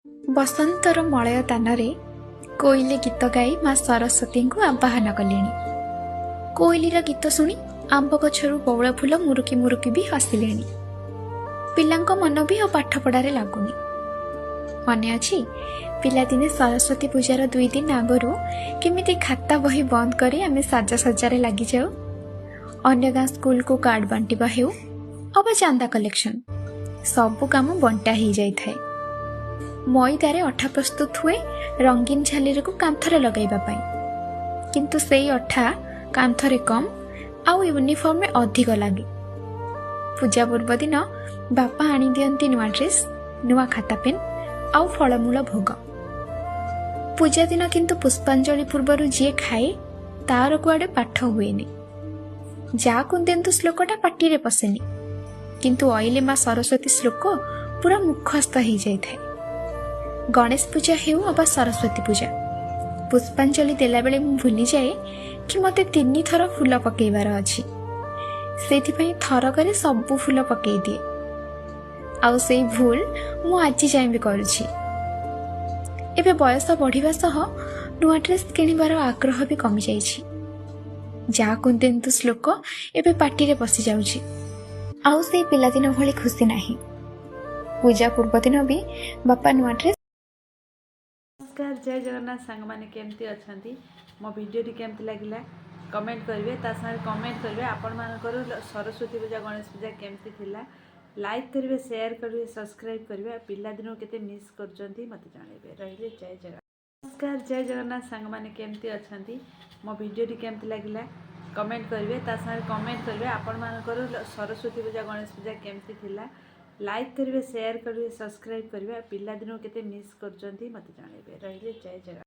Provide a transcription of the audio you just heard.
ବସନ୍ତର ମଳୟ ତାନରେ କୋଇଲି ଗୀତ ଗାଇ ମା ସରସ୍ୱତୀଙ୍କୁ ଆବାହନ କଲେଣି। କୋଇଲିର ଗୀତ ଶୁଣି ଆମ୍ବ ଗଛରୁ ବଉଳ ଫୁଲ ମୁରୁକି ମୁରୁକି ବି ହସିଲେଣି। ପିଲାଙ୍କ ମନ ବି ଆଉ ପାଠପଢ଼ାରେ ଲାଗୁନି। ମନେ ଅଛି, ପିଲାଦିନେ ସରସ୍ୱତୀ ପୂଜାର 2 ଦିନ ଆଗରୁ କେମିତି ଖାତା ବହି ବନ୍ଦ କରି ଆମେ ସାଜସଜ୍ଜାରେ ଲାଗିଯାଉ। ଅନ୍ୟ ଗାଁ ସ୍କୁଲକୁ କାର୍ଡ ବାଣ୍ଟିବା ହେଉ ଅବା ଚାନ୍ଦା କଲେକ୍ସନ, ସବୁ କାମ ବଣ୍ଟା ହେଇଯାଇଥାଏ। ମଇଦାରେ ଅଠା ପ୍ରସ୍ତୁତ ହୁଏ ରଙ୍ଗୀନ ଝାଲେରିକୁ କାନ୍ଥରେ ଲଗାଇବା ପାଇଁ। କିନ୍ତୁ ସେଇ ଅଠା କାନ୍ଥରେ କମ୍ ଆଉ ୟୁନିଫର୍ମରେ ଅଧିକ ଲାଗେ। ପୂଜା ପୂର୍ବଦିନ ବାପା ଆଣିଦିଅନ୍ତି ନୂଆ ଡ୍ରେସ୍, ନୂଆ ଖାତା, ପେନ୍ ଆଉ ଫଳମୂଳ ଭୋଗ। ପୂଜା ଦିନ କିନ୍ତୁ ପୁଷ୍ପାଞ୍ଜଳି ପୂର୍ବରୁ ଯିଏ ଖାଏ, ତାର କୁଆଡ଼େ ପାଠ ହୁଏନି। ଯା କୁନ୍ଦେନ୍ତୁ ଶ୍ଲୋକଟା ପାଟିରେ ପଶେନି, କିନ୍ତୁ ଅଇଲେ ମା ସରସ୍ୱତୀ ଶ୍ଲୋକ ପୁରା ମୁଖସ୍ଥ ହେଇଯାଇଥାଏ। ଗଣେଶ ପୂଜା ହେଉ ଅବା ସରସ୍ୱତୀ ପୂଜା, ପୁଷ୍ପାଞ୍ଜଳି ଦେଲାବେଳେ ମୁଁ ଭୁଲିଯାଏ କି ମୋତେ ତିନିଥର ଫୁଲ ପକେଇବାର ଅଛି। ସେଇଥିପାଇଁ ଥରକରେ ସବୁ ଫୁଲ ପକେଇ ଦିଏ ଆଉ ସେଇ ଭୁଲ ମୁଁ ଆଜି ଯାଏଁ ବି କରୁଛି। ଏବେ ବୟସ ବଢ଼ିବା ସହ ନୂଆ ଡ୍ରେସ୍ କିଣିବାର ଆଗ୍ରହ ବି କମିଯାଇଛି। ଯା କୁନ୍ଦେନ୍ତୁ ଶ୍ଲୋକ ଏବେ ପାଟିରେ ପଶିଯାଉଛି ଆଉ ସେଇ ପିଲାଦିନ ଭଳି ଖୁସି ନାହିଁ। ପୂଜା ପୂର୍ବଦିନ ବି ବାପା ନୂଆ ଡ୍ରେସ୍ ନମସ୍କାର, ଜୟ ଜଗନ୍ନାଥ। ସାଙ୍ଗମାନେ, କେମିତି ଅଛନ୍ତି? ମୋ ଭିଡ଼ିଓଟି କେମିତି ଲାଗିଲା କମେଣ୍ଟ କରିବେ। ତା ସାଙ୍ଗରେ କମେଣ୍ଟ କରିବେ ଆପଣମାନଙ୍କର ସରସ୍ୱତୀ ପୂଜା, ଗଣେଶ ପୂଜା କେମିତି ଥିଲା। ଲାଇକ୍ କରିବେ, ସେୟାର କରିବେ, ସବସ୍କ୍ରାଇବ୍ କରିବେ ଆଉ ପିଲାଦିନକୁ କେତେ ମିସ୍ କରୁଛନ୍ତି ମୋତେ ଜଣାଇବେ। ରହିଲି, ଜୟ ଜଗନ୍ନାଥ। ନମସ୍କାର, ଜୟ ଜଗନ୍ନାଥ। ସାଙ୍ଗମାନେ, କେମିତି ଅଛନ୍ତି? ମୋ ଭିଡ଼ିଓଟି କେମିତି ଲାଗିଲା କମେଣ୍ଟ କରିବେ। ତା ସାଙ୍ଗରେ କମେଣ୍ଟ କରିବେ ଆପଣମାନଙ୍କର ସରସ୍ୱତୀ ପୂଜା, ଗଣେଶ ପୂଜା କେମିତି ଥିଲା। ଲାଇକ୍ କରିବେ, ସେୟାର କରିବେ, ସବସ୍କ୍ରାଇବ୍ କରିବେ ଆଉ ପିଲାଦିନକୁ କେତେ ମିସ୍ କରୁଛନ୍ତି ମୋତେ ଜଣାଇବେ। ରହିଲି, ଜୟ ଜଗନ୍ନାଥ।